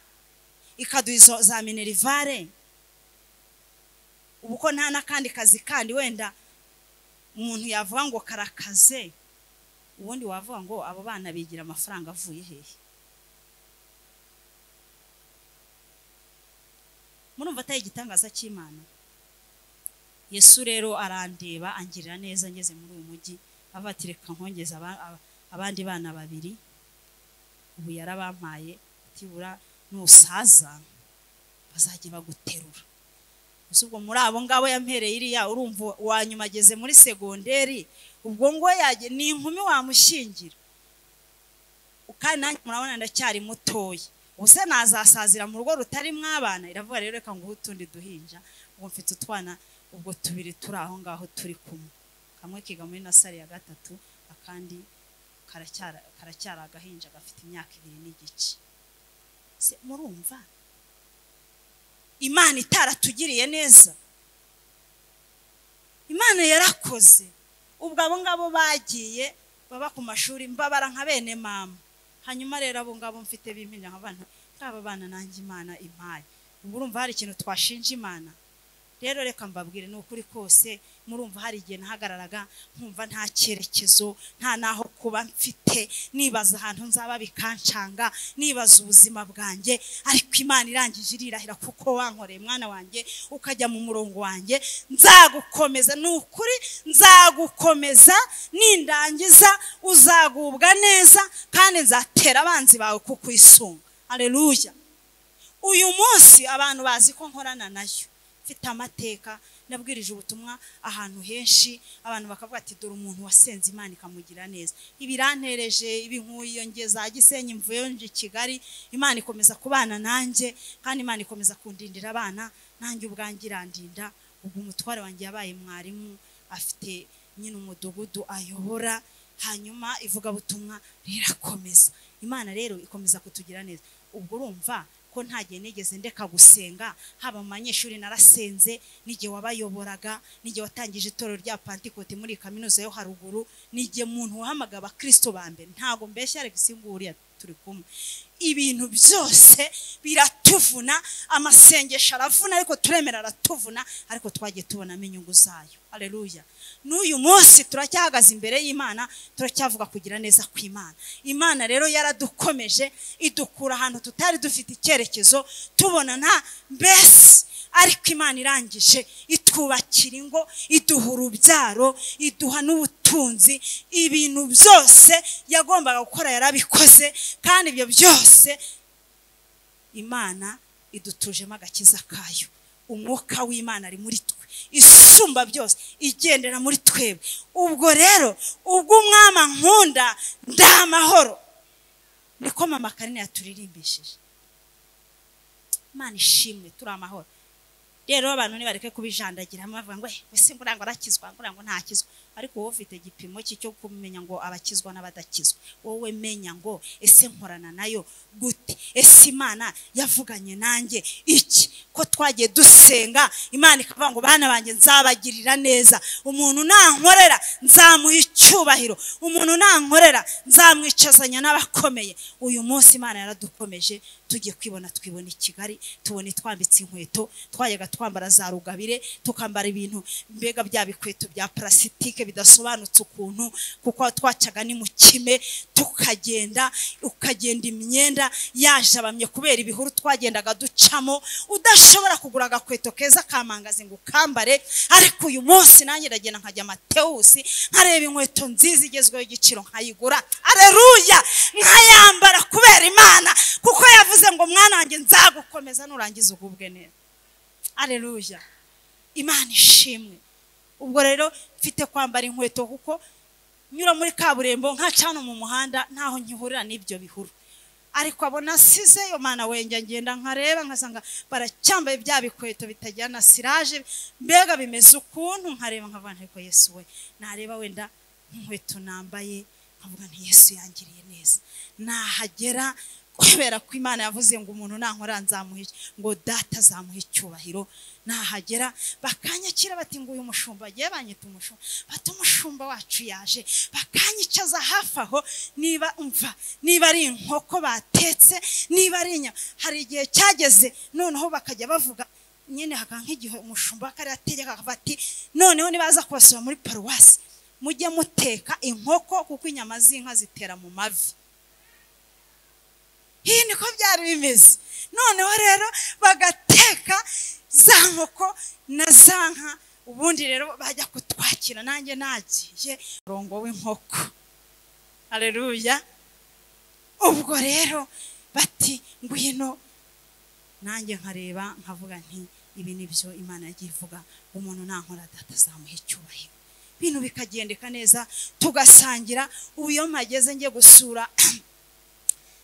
Speaker 1: ikaduha izo za minerivare. Ubu ko nta n'akandi kazi kandi wenda umuntu yavuga ngo karakaze, ubundi wavuga ngo abo bana bigira amafaranga avuye hehe? Murumva atari igitangaza cy'Imana? Yesu rero arandeba angirira neza ngeze muri uyu mujyi, avuga ati reka nkongeze abandi bana babiri. Ubu yarabampaye, atibura nusaza bazajye baguterura. Gusa ubwo muri abo ngabo yampereye iriya, urumva wa nyuma ageze muri segonderi, ubwo ngo yaje ni inkumi wamushyingira. Kandi nanjye murabona ndacyari mutoya, ubuse nazasazira mu rugo rutari mwabana. Iravuga rero reka nguhe utundi duhinja. Ubwo mfite utwana ubwo tubiri turi aho ngaho turi kumwe, kamwe kiga muri nasari ya 3, akandi karacyara agahinja gafite imyaka 2 n'igice. Se murumva Imana itaratugiriye neza? Imana yarakoze. Ubwo abo ngabo bagiye baba ku mashuri, mbabara nka bene mama. Hanyuma rero abo ngabo mfite bimpinja nk'abantu aba bana nanjye Imana impaye. Ubwo urumva hari ikintu twashinja Imana? Rero reka mbabwire ni ukuri kose, murumva hari igihe nahagararaga nkumva nta cyerekezo, nta naho kuba mfite, nibaza ahantu nzaba bikancanga, nibaza ubuzima bwanjye. Ariko Imana irangije irirahira, kuko wankoreye mwana wanjye ukajya mu murongo wanjye, nzagukomeza. Ni ukuri nzagukomeza, nindangiza uzagubwa neza, kandi nzatera abanzi bawe kukwisunga. Haleluya. Uyu munsi abantu bazi ko nkorana nayo, mfite amateka, nabwirije ubutumwa ahantu henshi, abantu bakavuga ati dore umuntu wasenze Imana ikamugira neza. Ibirantereje ibinkuye ngeza Gisenyi mvuye nje Kigali, Imana ikomeza kubana nanjye, kandi Imana ikomeza kundindira abana, nanjye ubwanjye irandinda. Ubwo umutware wanjye yabaye mwarimu, afite nyine umudugudu ayobora, hanyuma ivuga butumwa rirakomeza. Imana rero ikomeza kutugira neza. Ubwo urumva ko nta gihe nigeze ndeka gusenga, haba mu banyeshuri narasenze, n'igihe wabayoboraga, n'igihe watangije itorero rya Pantekote muri kaminuza yo haruguru, n'igihe muntu wahamaga abakristo ba mbere. Ntago mbeshya Alex nguriya turi kumwe. Ibintu byose biratuvuna, amasengesho aravuna, ariko turemera aratuvuna, ariko twagiye tubonamo inyungu zayo. Haleluya. N'uyu munsi turacyahagaze imbere y'Imana, turacyavuga kugira neza kw'Imana. Imana rero yaradukomeje, idukura ahantu tutari dufite icyerekezo, tubona nta mbese, ariko Imana irangije itwubakira ingo, iduha urubyaro, iduha n'ubutunzi. Ibintu byose yagombaga gukora yarabikoze, kandi ibyo byose Imana idutujemo agakiza kayo. Umwuka w'Imana ari muri twe, isumba byose igendera muri twebwe. Ubwo rero ubwo umwama nkunda ndamahoro, niko mama Karine yaturirimbishije. Imana ishimwe, turi amahoro. Rero abantu nibareke kubijandagira bavuga ngo ese ngurango arakizwa, ngurango ntakizwa. Ariko wowe ufite igipimo cyo kumenya ngo abakizwa n'abadakizwa. Wowe menya ngo ese nkorana nayo gute? Ese Imana yavuganye nanjye iki? Ko twagiye dusenga Imana ikavuga ngo bana banjye nzabagirira neza, umuntu nankorera nzamuha icyubahiro, umuntu nankorera nzamwicazanya n'abakomeye. Uyu munsi Imana yaradukomeje, tugiye kwibona, twibona i Kigali, tubona twambitse inkweto, twajyaga twambara za rugabire, tukambara ibintu mbega bya bikweto bya plastique bidasobanutse ukuntu, kuko twacaga ni mu kime, tukagenda ukagenda imyenda yajabamye kubera ibihuru twagendaga ducamo, udashobora kugura agakweto keza kamangaze ngo ukambare. Ariko uyu munsi nanjye ndagenda nkajya Matewusi, nkareba inkweto nziza igezweho igiciro nkayigura. Haleluya, nkayambara kubera Imana, kuko yavuze ngo mwana wanjye nzagukomeza nurangiza ugubwe neza. Aleluya, Imana ishimwe. Ubwo rero mfite kwambara inkweto kuko nyura muri kaburimbo nkacana mu muhanda ntaho nkihurira n'ibyo bihuru. Ariko abona asizeyo mana wenge ngenda nkareba nkasanga baracyambaye bya bikweto bitajyana siraje, mbega bimeze ukuntu, nkareba nkavuga nti ko Yesu we, nareba wenda inkweto nambaye nkavuga nti Yesu yangiriye neza. Nahagera kubera ko Imana yavuze ngo umuntu nankora nzamuha, ngo data azamuha icyubahiro. Nahagera bakanyakira bati ngo uyu mushumba agiye, banyita umushumba, bati umushumba wacu yaje, bakanyicaza hafi aho. Niba umva niba ari inkoko batetse, niba ari inyama, hari igihe cyageze noneho bakajya bavuga nyine haka nk'igihe umushumba akari ategeka bati noneho nibaza kubasura muri paruwasi mujye muteka inkoko kuko inyama z'inka zitera mu mavi. Iyi niko byari bimeze. Noneho rero bagateka za nkoko na za nka, ubundi rero bajya kutwakira nanjye nagiye murongo w'inkoko. Haleluya. Ubwo rero bati ngwino, nanjye nkareba nkavuga nti ibi nibyo Imana yagiye ivuga, umuntu nankora data azamuha icyubahiro. Ibintu bikagendeka neza tugasangira. Ubu iyo mpageze ngiye gusura,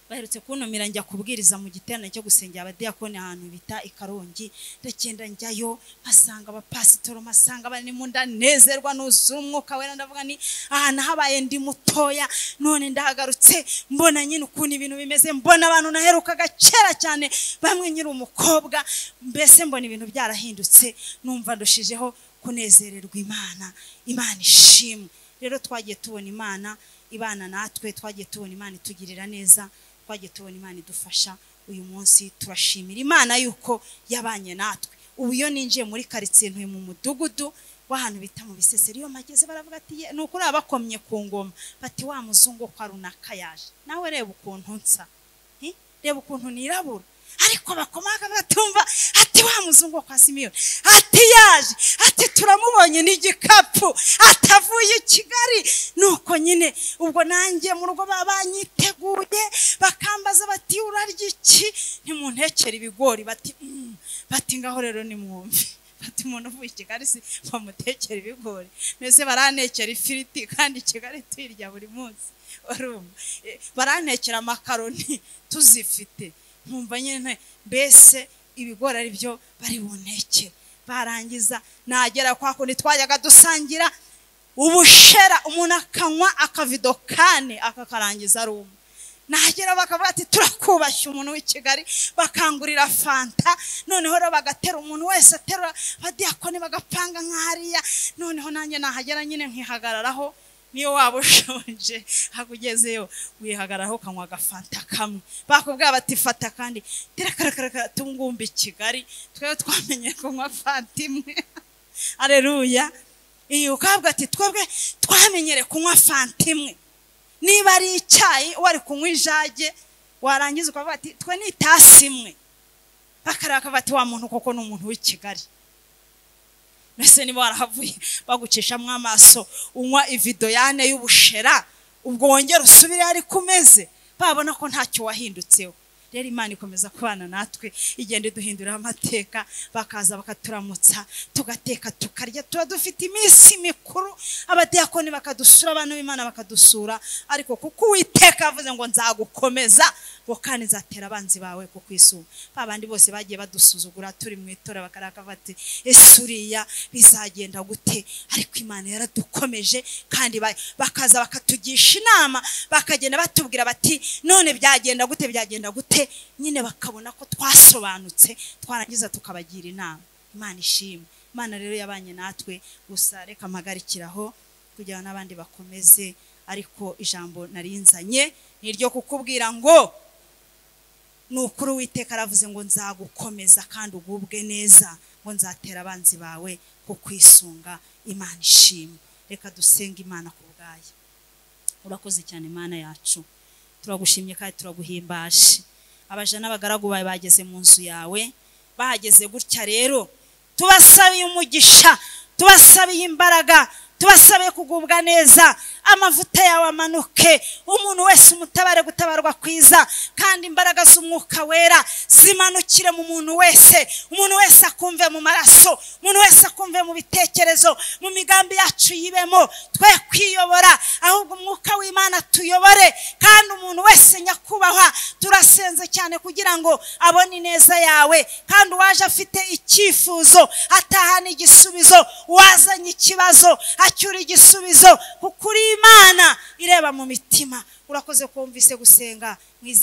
Speaker 1: baherutse kuntumira njya kubwiriza mu giterane cyo gusengera abadiyakoni ahantu bita i Karongi. Ndagenda njyayo mpasanga abapasitoro, mpasanga bari mu ndanezerwa nuzura umwuka wera. Ndavuga ni ahantu habaye ndi mutoya, none ndahagarutse mbona nyine ukuntu ibintu bimeze, mbona abantu naherukaga kera cyane bamwe nyiri umukobwa, mbese mbona ibintu byarahindutse, numva ndushijeho kunezererwa Imana. Imana ishimwe. Rero twagiye tubona Imana ibana natwe, twagiye tubona Imana itugirira neza, twagiye tubona Imana idufasha. Uyu munsi turashimira Imana yuko yabanye natwe. Ubu iyo ninjiye muri karitsiye ntuye mu mudugudu w'ahantu bita mu Bisesero, iyo mpageze baravuga ati ni ukuri abakomye ku ngoma bati wa muzungu kwa runaka yaje, nawe reba ukuntu nsa, reba ukuntu nirabura, ariko bakomaka batumva ati wa muzungu kwa Simiyoni ati yaje, ati turamubonye n'igikapu, atavuye i Kigali. Nuko nyine ubwo nanjye mu rugo babanyiteguye bakambaza bati urarya iki, ntimuntekere ibigori, bati bati ngaho rero nimwumve, bati umuntu uvuye i Kigali si bamutekera ibigori, mbese barantekera ifiriti kandi i Kigali tuyirya buri munsi, barantekera amakaroni tuzifite, nkumva nyine mbese ibigori ari byo bari buntekere. Barangiza nagera kwa kundi twajyaga dusangira ubushera, umuntu akanywa akavido kane akakarangiza ari umwe. Nagera bakavuga ati turakubashye umuntu w'i Kigali, bakangurira fanta. Noneho rero bagatera umuntu wese aterura, abadiyakoni bagapanga nk'ahariya. Noneho nanjye nahagera nyine nkihagararaho, niyo waba ushonje hakugezeyo wihagararaho ukanywa agafanta kamwe, bakubwira bati fata kandi terakarakara tungumba i Kigali, twebwe twamenye kunywa fanta imwe. Aleluya. Iyo ukabwa ati twebwe twamenyere kunywa fanta imwe, niba ari icyayi wari kunywa ijage, warangiza ukavuga ati twe ni itasi imwe, bakaraka bati wa muntu koko ni umuntu w'i Kigali. Mbese niba warahavuye bagucishamo amaso unywa ivido yane y'ubushera, ubwo wongera usubire ariko umeze, babona ko ntacyo wahindutseho. Rero Imana ikomeza kubana natwe, igenda iduhindurira amateka, bakaza bakaturamutsa, tugateka tukarya, tuba dufite iminsi mikuru, abadiyakoni bakadusura, abantu b'Imana bakadusura. Ariko kuko Uwiteka avuze ngo nzagukomeza, ngo kandi nzatera abanzi bawe kukwisuma. Babandi bose bagiye badusuzugura turi mu itora bakaraka bati ese uriya bizagenda gute, ariko Imana yaradukomeje. Kandi bakaza bakatugisha inama, bakagenda batubwira bati none byagenda gute, byagenda gute, nyine bakabona ko twasobanutse, twarangiza tukabagira inama. Imana ishimwe. Imana rero yabanye natwe. Gusa reka mpagarikiraho kugira ngo n'abandi bakomeze, ariko ijambo narinzanye ni iryo kukubwira ngo ni ukuri Uwiteka aravuze ngo nzagukomeza kandi ugubwe neza, ngo nzatera abanzi bawe kukwisunga. Imana ishimwe. Reka dusenge Imana ku bwayo. Urakoze cyane Imana yacu, turagushimye kandi turaguhimbaje. Abaja n'abagaragu bawe bageze mu nzu yawe, bahageze gutya rero tubasabiye umugisha, tubasabiye imbaraga, Tubasabe kugubwa neza, amavuta yawe amanuke, umuntu wese umutabare gutabarwa kwiza, kandi imbaraga z'umwuka wera zimanukire mu muntu wese. Umuntu wese akumve mu maraso, umuntu wese akumve mu bitekerezo, mu migambi yacu yibemo. Twe kwiyobora, ahubwo umwuka w'Imana tuyobore. Kandi umuntu wese nyakubahwa turasenze cyane kugira ngo abone ineza yawe. Kandi uwaje afite icyifuzo atahana igisubizo, uwazanye ikibazo acyura igisubizo, kuko uri Imana ireba mu mitima. Urakoze kumvise gusenga.